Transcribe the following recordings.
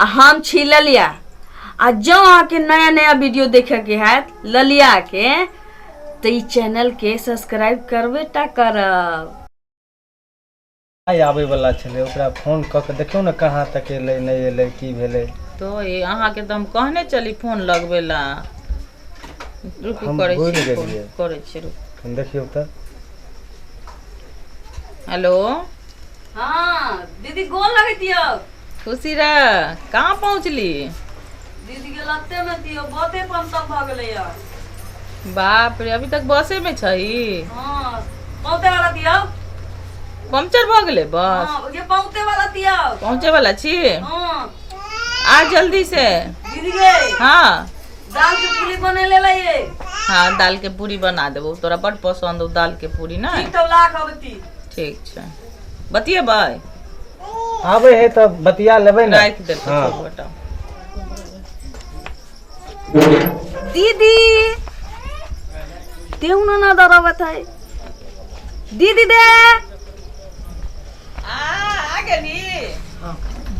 आ हम छी ललिया। आ जँ अहाँके नया नया वीडियो देखैके हैत ललियाके तऽ ई चैनलके सब्सक्राइब करबे टा करब। आइ आबै वला छलै, ओकरा फोन कऽ के देखियौ ने कहाँ तक एलै, नहि एलै, की भेलै। तो ये अहाँके तऽ हम कहने चली फोन लगबै ला। रुकू, हम करै भूलि छी फोन, गेलियै। करै छी, रुकू। कनि देखियौ तऽ। हेलो। हाँ दीदी, गोर लगैत यौ। खुशी रह। कहाँ पहुँचली? दीदी के लत्ते में दियौ, बहुते पंचर भऽ गेलै यौ। बाप रे, अभी तक बसे में छही? हाँ, पहुँचे वाला दियौ। पंक्चर भऽ गेलै बस? हाँ, ये पहुँचे वाला दियौ। पहुँचे वाला छी? हाँ। आ जल्दी से। दीदी गे। हाँ। दाल के पूरी बने ले ये। हाँ, दाल के पूरी बना देबो, तोरा बड़ पसंद हो दाल के पूरी ना। ठीक, तब लाख अबती। ठीक छै, बतियेबै? आबै है तऽ बतिया लेबै ने। राखि देलकै। हाँ। छोड़, बेटा। दीदी, तेहुना ना डरावत है दीदी दे। आ गेली?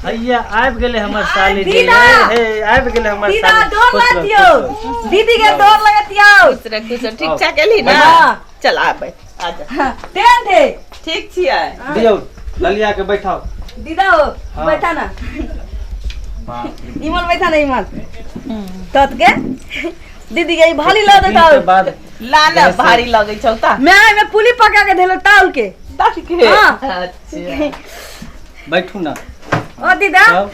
हैया आबि गेलै हमर साली जी। दीदा। हे हे, आबि गेलै हमर दीदा, साली। डोर खुश रहू, लगतियौ। खुश रहू। दीदी के डोर लगतियौ। खुश रह, खुश रह। ठीक ठाक एली ना? हाँ। चल, आबै, आ जा। तेन थे। ठीक छियै? दियौ ललिया के बैठाओ। दीदा हो। हाँ। बैठा ना इमन, बैठा ना इमन तत के। दीदी के ई भाली लऽ दिन देता। के बाद ला ना। जैसे- भारी लगै छौ ता। मैं में पुली पका के देलो ताल के। ताल के? हाँ। अच्छा। बैठू ना। ओ दीदा। तब?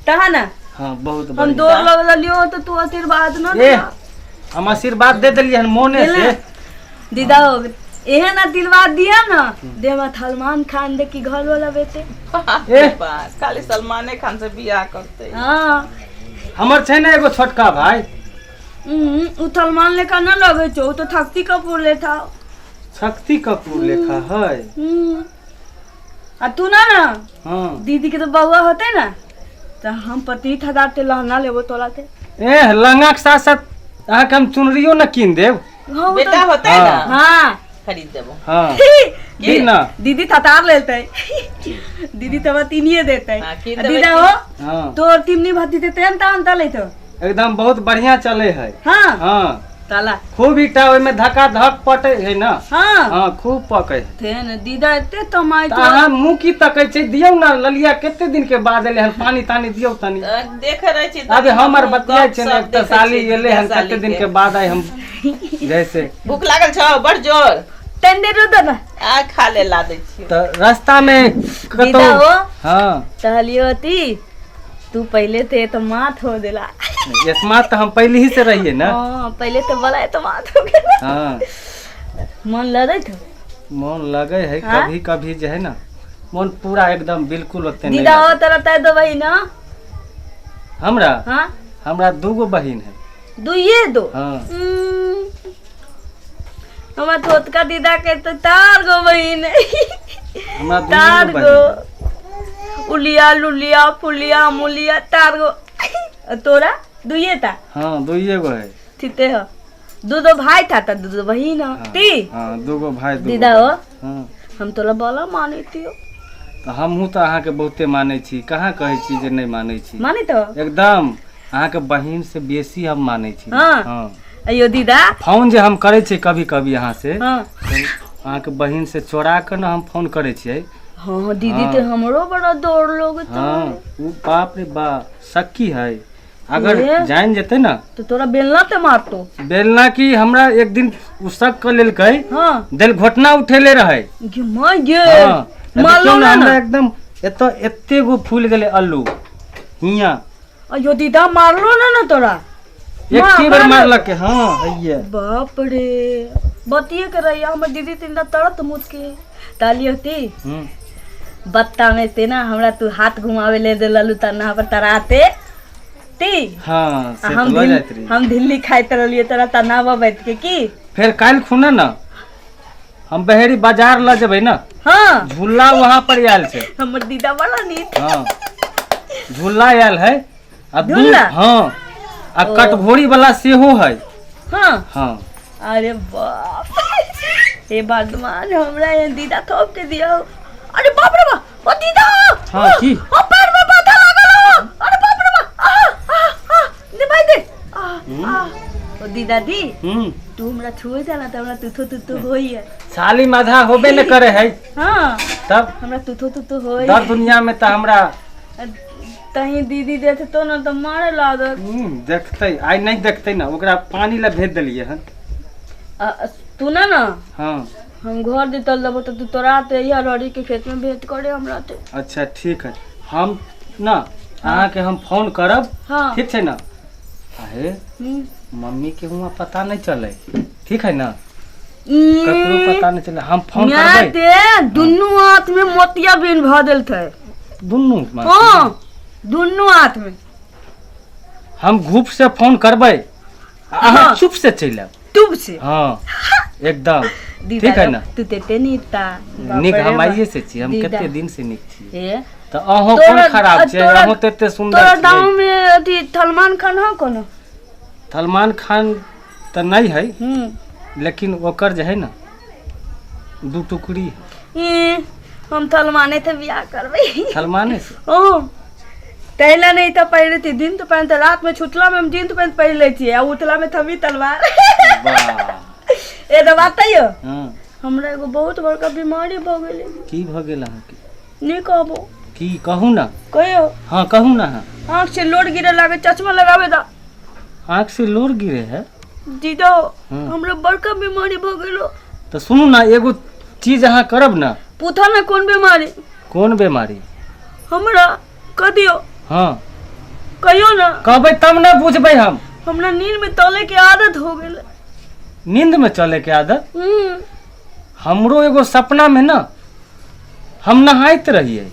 तहा ना। हाँ, बहुत हम बढ़िया। दौड़ लग लियो तो तू आशीर्वाद न ए देला। हम आशीर्वाद दे देलियै हन मोने से। दीदा हो, एहन आशीर्वाद दिया ना दे में सलमान खान दे की घर वाला बेटे। ए। बाप, खाली सलमाने खान से बियाह करते। हाँ। हमर छै ने एगो छोटका भाई। उ सलमान लेखा न लगे छौ, उ तो शक्ति कपूर लेखा। शक्ति कपूर लेखा है? आ तू ना ना। हाँ। दीदी के तो बउआ होते ना तो हम 25,000 ते लहंगा लेबो तोला ते। ए, लहंगा के साथ साथ अहाँके हम चुनरियो न कीन देब। हाँ, उ बेटा तो होते ना। हाँ। खरीद देबो। हाँ, की ना। दीदी थतार लेते, दीदी तो तीनिए देते। हाँ, कीन आ देबै। दीदा हो। हाँ। तोर तिमनी भाती देते हैं तान तले तो। एकदम बहुत बढ़िया चले है। हाँ। हाँ। ताला। खूब ईटा ओहिमे धक्का धक पटे है ना। हाँ। हाँ, खूब पके है। तेन दीदा एते तमाई तऽ अहाँ मुँह की तकै छै? दियौ ने, ललिया कते दिन के बाद एलै हन, पानी तानी दियौ तनी। तऽ देखे रहै छी। अबे हम आर बतियाइ छियै ने, गप एक तऽ सप साली देखै एलै हन छियै कते दिन के। के बाद आइ हम जैसे भूख लागल छौ बड़ जोर? तन दे दो ना। आ खा ले, ला दै छियौ। तऽ रास्ता मे कतौ दीदा हो। हाँ। तहलियो ती तू पहले थे तो मात हो देला। स्मार्ट तऽ हम पहले ही से रहिए ना। हाँ, पहले तो बड़ा तो मात हो गेला। हाँ। मन लगे तो? मन लगे है। हाँ? कभी कभी जे है ना मन पूरा एकदम बिल्कुल ओते नहीं दीदा हो, लगे। तोरा तय दो बहिन? हमरा? हाँ। हमरा दूगो बहिन है। दुइये दो? हाँ। हमरा छोटका दीदा के तो चार गो बहिन है। हमरा दूगो चार बहिन गो है। उलिया लुलिया फुलिया मुलिया, चार गो। आ तोरा दुइये ता? हाँ, दुइये गो है। ठीते हो, दू दो भाई था तो दू दो बहिन हो। हाँ, ती हाँ, दूगो भाई, दूगो दीदा हो। बहिन। हाँ। हम तोरा बड़ा मानै थियो। तऽ हमहूँ तऽ अहाँके बहुते मानै छी, कहाँ कहै छी जे नहि मानै छी। मानै तो? एकदम, अहाँके बहिन से बेसी हम मानै छी। हाँ। हाँ। अयो दीदा। फोन जे हम करै छियै कभी कभी अहाँ से, हाँ, तऽ अहाँके बहिन से चोरा कऽ ने हम फोन करै छियै। हाँ दीदी। हाँ। ते हमरो बड़ा दौड़ लोग तो। हाँ, उ बाप रे बाप, सक्की है अगर ए? जान जेतै ने तो तोरा बेलना ते मारतो। बेलना की, हमरा एक दिन उ शक कऽ लेलकै। हाँ। देल घोटना उठेले रहै। गे माय गे। हाँ, तऽ मारलो देखियौ ने। ना? हमरा ना एकदम एतऽ एते गो फूल गेलै अल्लू हियाँ। अयो दीदा, मारलो ना ना तोरा? एके बेर मारलो? मारलकै, हाँ, हैये। बाप रे, बतिये के रहिया हमर दीदी तिनका तरत मुद के ताली होती। बत्ता में ते ना हमरा तू हाथ घुमावे ले देललू त ना पर तराते ती। हाँ, से हम तऽ लऽ जाइत रही। हम दिल्ली खाइत रहलियै तोरा तना बैठ के की। फेर काल्हि खुना ने हम बहेरी बाजार लऽ जेबै ने। हाँ। झूला वहाँ पर आयल छै। हमर दीदा बड़ा नीक। हाँ, झूला आयल है आ झूला? हाँ, आ कटघोरी वाला सेहो है। हाँ। हाँ। अरे बाप हे भगवान, हमरा ये दीदा थोप के दिया। अरे बाप रे बाप, ओ दीदा। हाँ, की? ओ पैर में बाधा लागल हो। अरे बाप दीदादी हम्म तू हमरा छुए जाला त हमरा तुथो तुथो होइए। साली माधा होबे न करे है। हाँ तब हमरा तुथो तुथो होइए। दर दुनिया में तऽ हमरा तहीं दीदी देखतो न तऽ मारे लागत। देखतै आइ नहीं देखतै ना, ओकरा पानी ला भेज देलियै हन। तू ना ना हाँ हम घर देतल देबो तऽ तू तोरा ते या रड़ी के खेत में भेंट करे हमरा ते। अच्छा ठीक है, हम ना अहाँके हम फोन करब। हाँ ठीक छै ना? आहे मम्मी के हुआ पता नहीं चले, ठीक है ना? ककरो पता नहीं चले, हम फोन करबै। ते दुनू हाथ में मोतिया बिन भ देलथे। दुनू? हाँ दुनू हाथ में। हम घूप से फोन करबै, अहाँ चुप से चलि आयब। चुप से? हाँ एकदम। ठीक है ना? तू तेते नीक नीक हम आइए से छी, हम कते दिन से नीक छी। तऽ अहूँ तोरा- कोन खराब छै, तोरा- अहूँ तऽ एते सुन्दर तोरा छियै। गाँव में अथी सलमान खान है कोनो? सलमान खान तऽ नहीं है, लेकिन ओकर जे है ना दू टुकड़ी है। हम सलमाने से बियाह करबै। सलमाने से? ओ तैला नहीं तऽ पहिरे थी जींस पैंट, रात में छुटला में हम जींस पैंट पहिर लै छियै आ उठला में थमी तलवार। वाह। ए तऽ बात तैयो हाँ हमरा एगो बहुत बड़का बीमारी भऽ गेलै। की भऽ गेल अहाँके? नहीं कहबो। की कहू ना? कहियो। हाँ कहू ना। हाँ आँख से लोड गिरे लागे, चश्मा लगावे दा। आँख से लोर गिरे है? दीदा हाँ। हमरा बड़का बीमारी भऽ गेलो। तऽ सुनू ना, एगो चीज अहाँ करब ना। पूछा ना कौन बीमारी? कोन बीमारी? हमरा कह दियो। हाँ कहियो ना। कहबै तब ना बुझबै हम। हमरा नींद में तले के आदत हो गेल। नींद में चले के आदत? हमरो एगो सपना में ना हम नहाइत रहिए।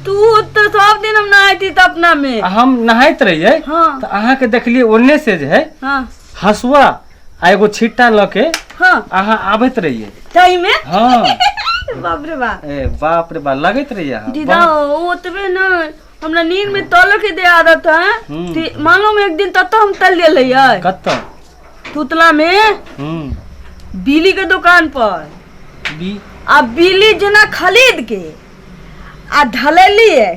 तू तो सब दिन हम नहाती त अपना में। आ हम नहाइत रहिए। हाँ। तऽ अहाँके देखलिए ओन्ने से जे है हाँ हसुआ आ एगो छिट्टा लऽ के हाँ अहाँ आबैत रहिए। सही में? हाँ। बाप रे बाप। ए बाप रे बाप लगैत रहिए अहाँ। दीदा ओतबे न हमरा नींद में तले के दे आदत है। मालूम एक दिन तत हम तल ले है। कतऽ? तुतला में बिली के दुकान पर। बी आ बिली जेना खरीद के आ ढलेलिए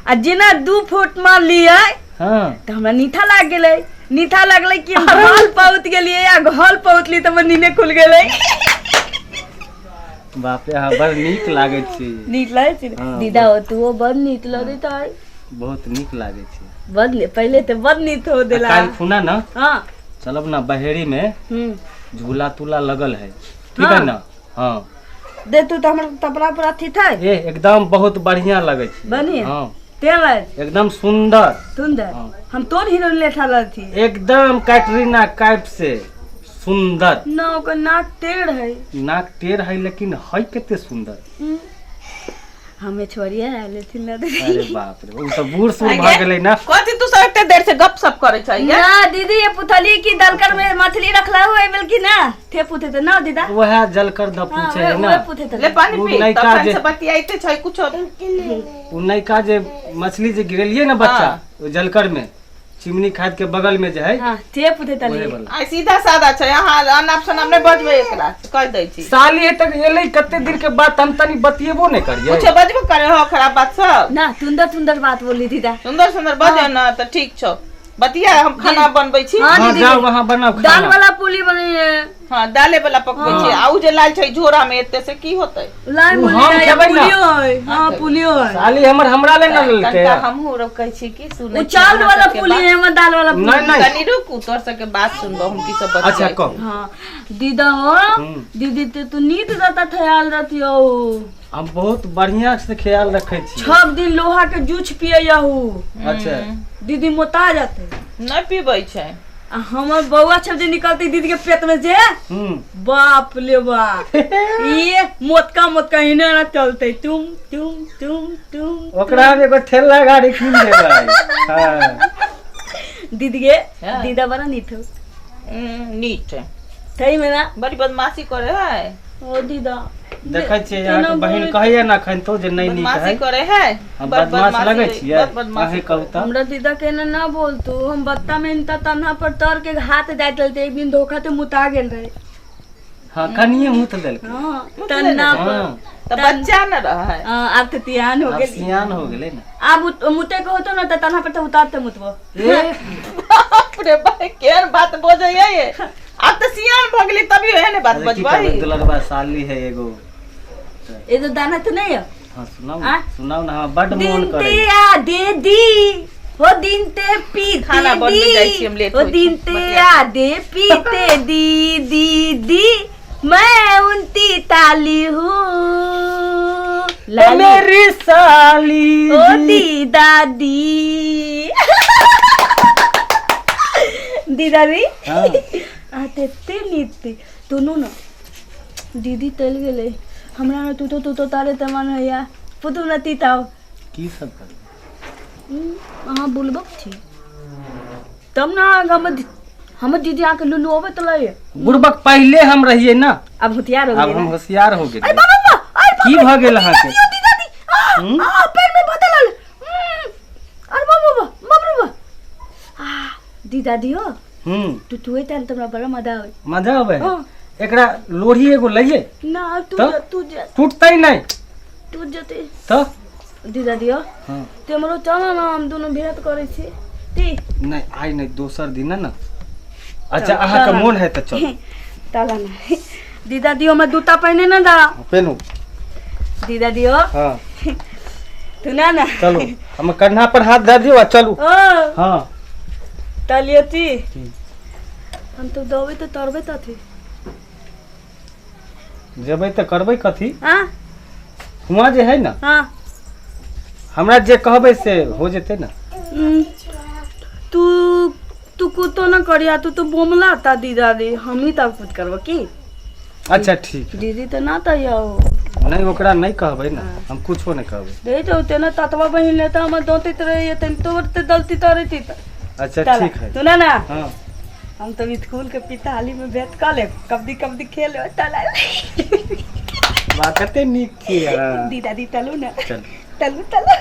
आ जेना 2 फुट मारलिए। हाँ तऽ हमरा नीठा लाग गेलै। नीठा लागलै कि हम घर पहुँच गेलिए आ घर पहुँचली तऽ हमर नीने खुल गेलै। बाप रे अहाँ बड़ नीक लागै छी। नीक लागै छी? हाँ, दीदा ओ तू बड़ नीक लगैत है। बहुत नीक लागै छी। बड़ पहले तऽ बड़ नीक हो देला। काल्हि खुना ना हाँ चलब ना बहेरी में झूला तूला लगल है, ठीक है ना? हाँ दे तू तो हमर तपला पर अथी था। ए एकदम बहुत बढ़िया लगे छी। बढ़िया? हाँ तेल एकदम सुंदर। सुंदर? हाँ। हम तोर हीरोइन लेठा लथी। एकदम कैटरीना कैफ से सुंदर। ना ओकर नाक टेढ़ है। नाक टेढ़ है लेकिन है कते सुंदर। हमें छोड़िए लेथिन ना दीदी। अरे बाप रे उ तऽ बूढ़ सूढ़ भऽ गेलै ना। कथी तू सब एते देर से गप सप करै छै? ना दीदी ये पुथली की दलकर में मछली रखला हुआ है बल्कि ना थे पूछे तो ना दीदा। वह जलकर द पूछे है ना। वह पूछे तो ले पानी उ पी नयका तखन जे से बतियाइते छै कुछो। उ नयका जे मछली जे गिरेलिए ना बच्चा ओ जलकर में चिमनी खाद के बगल में जे है। हां थे पूछे तली। ओहे वाला। आ सीधा सादा छै, अहाँ अनाप शनाप नहि बजबै एकरा कह दै छी। साली तक एलै कते दिन के बाद हम तनी बतियेबो नहि करियै। कुछो बजबो करे हो खराब बात सब ना सुंदर सुंदर बात बोली दीदा। सुंदर सुंदर बजो ना तऽ ठीक छौ। बतिया हम खाना बनबै छी। हाँ हाँ दीदी जाओ वहाँ बनाओ दाल खाना। वाला पुली बनी है। हाँ दाले वाला पकबै छी। आ उ जे लाल छै झोरा में एते से की होतै? लाल उ मूली हम है, खेबै ना। पुलियो है। हाँ पुलियो है। साली हमर हमरा ले ना लेलकै। कनिका हमहूँ रोकै छी की सुनै उ छी चावल अहाँ वाला सबके पुली बात। है, हमर दाल वाला पुली। नहीं नहीं कनी रुकू तोर सबके बात सुनबो हम की सब बतियाइ अच्छा छी। कहू। हाँ दीदा हो दीदी ते तू नींद रहता ख्याल रखियो। हम बहुत बढ़िया से ख्याल रखे छी। 6 दिन लोहा के जूछ पिए यहू। अच्छा दीदी मोटा जाते। नहि पीबै छै। आ हमर बौआ सब जे निकलते दीदी के पेट में जे बाप ले बाप ये मोटका मोटका इने ना चलते तुम तुम तुम तुम। ओकरा हम एगो ठेला गाड़ी कीन देबै। हाँ दीदी के दीदा बड़ा नीट हो। नीट है सही में ना बड़ी बदमाशी करे है। ओ दीदा देखै छियै अहाँके बहिन कहैया ना अखन तो जे नहि नीक बदमाशी है। करे है। हम बड़ बदमाश लगै बदमाशी छियै बड़ बदमाशी अहीं कहू तऽ। हमरा दीदा के ना ना बोलतू। हम बत्ता में इनता तन्हा पर तर के हाथ जाइत रहते एक दिन धोखा ते मुता गेल रहे। हाँ कनिये मुत देलकै। हाँ तन्हा पर। हाँ तऽ बच्चा न रहे। हाँ, आब तऽ तियान हो आब गेल। सियान हो गेलै ना। आब मुते के होतो ना तऽ तन्हा पर तऽ उतारते मुतबो। ए बाप रे बाप, केहन बात बजैया ये। आब तऽ सियान भऽ गेली तभियो एहने बात अरे की बजबै। करबै, दुलरबा साली है एगो। ए तो दाना तो नहीं है। हाँ सुनाउ। आ? सुनाउ ना, हमरा बड्ड मोन दिन करे। ते आ दे दी हो दिन ते पीते खाना बनबे जाइ छी हम, दी लेट हो होइ दिन छै। ते बतिया। आ दे पीते दी दी दी मैं उनती ताली हूँ लाली। मेरी साली ओ जी। दी दादी दी दादी। हाँ। आ तेते नीते दुनू न दीदी चलि गेलै हमरा ने तू तो तारे तमान होइया पुतू न तीताओ। की सब करबै? अहाँ बुलबक छी तब ना हमर दीदी अहाँके लुल्लू अबैत लैए। बुड़बक पहिले हम रहिए ना, आब होतियार हो आब गेलियै हम ना। होशियार हो गेलियै। अरे बाबा बा, अरे बाप की रे, भऽ गेल दीदी, अहाँके? दीदी, दादी, आ, हम्म? आ, पैर में बदलल। अरे बाबा बा, बाप रे बा। आ, दी दादी हो तू तू टाइम तो हमरा बड़ा मजा आवे। मजा आबै है? हाँ। एकरा लोढ़ी एगो लइए। ना तू तऽ? जा, तू जा, टूटतै नहि। तू जते। तऽ? दी दादी हो हाँ। ते हमरो चल ना, हम दोनों भेंट करै छी ती। नहि आइ नहि, दोसर दिन ने। अच्छा चल, अहाँके चल। मोन है तऽ चल। ताला ना दी दादी हो, हमरा जूता पहिने ना दा। पेनू। दी दादी हो। हाँ। तू ना ना। चलू, हम कन्हा पर हाथ धऽ दियौ आ चलू। ओ। हाँ। तालियती हम तो दबे तो तरबे तथी। जेबै तऽ करबै कथी? हाँ। हुआँ जे है ना, हाँ, हमरा जे कहबै से हो जेतै ना। तू तू कुतो ना करिया, तू तो बोमला ता दी दादी, हम ही तब कुछ करबो की। अच्छा ठीक। दीदी तो ना तैया हो। नहीं ओकरा नहीं कहबै ना, हम कुछो नहीं कहबै। दे तो तेना ततवा बहिन ले त हमर दोते रहिए तन तोर ते दलती तरती त। अच्छा ठीक है। तू ना ना। हाँ। हम तो स्कूल के पिताली में भेंट कर ले, कबड्डी कबड्डी खेल तला। बात कते नीक छी अहाँ। दी दादी तलू ना। चल। तलू तलू।